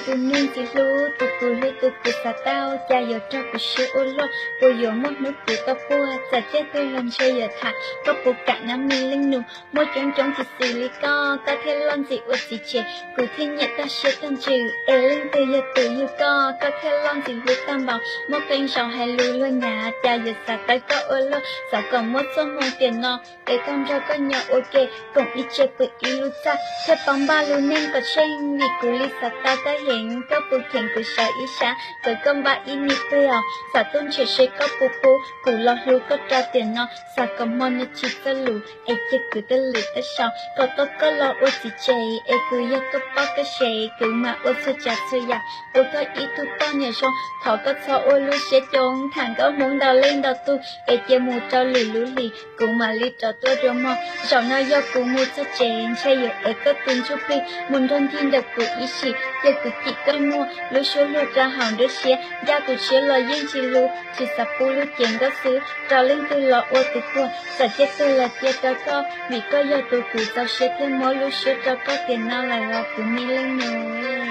Tus me ntxim hlub, tus kuv hlub, tus kuv xav tau, cas yuav raug kuv siab ua luaj. Puas yuav muaj hnub kuv tau puag, txawm tiag twg los ntshe yuav tham. Koj puas kam nab me leej nus, muaj coob coob tsis xws li koj, koj thiaj loj ntxim ua txiv tsev. Kuv thiaj nyiam tag siab tag ntsws, es leej twg yog tus yug koj, koj thiaj loj ntxim hlub tag npaum. Muaj qee zaus hais lus luag nyav, cas yuav xav tau koj ua luaj. Xav kom muaj txoj hmoo tiam no, es tau nrog koj nyob ua ke, koom ib tse pw ib lub txaj, thiaj paub npaj lub neej kom tsheej. Vim kuv li xav tau koj heev, koj puas kheev kuv sawv ib sab, txawm koj npaj ib me pliag os. Xav tuaj nrhiav seb koj puas pub, kuv los hlub koj rau tiam no. Xav kom hmo no tsis txawj lus, es cia kuv tej lwm tej sau, kom tau koj los ua txiv tsev, es kuv yog koj poj koj sev. Kuv mam ua txhua tsav txhua yam, ua koj ib tug poj niam zoo. Thov koj txhob ua lub siab coob, tham nkauj Hmoob ntau leej ntau tus, es cia mus rau lwm lub hlis, kuv mam li rov tuaj dua mog. Zaum no yog kuv mus txog tsev, ntshe yuav ev koj tus ntsuj plig mus nrog ncig ntawm kuv ib sim. Cia kuv cim koj muag, lub suab luag rau hauv nruab siab, ncaj kuv tshiab los yeej tsis hlub. Tsis xav pub lub cev nkauj xwb rau leej twg los ua tus puag, txawm tiag twg los cia rau koj, vim koj yog tus kuv txaus siab thiaj muab lub siab rau koj tiam no lawm los kuv me leej nus.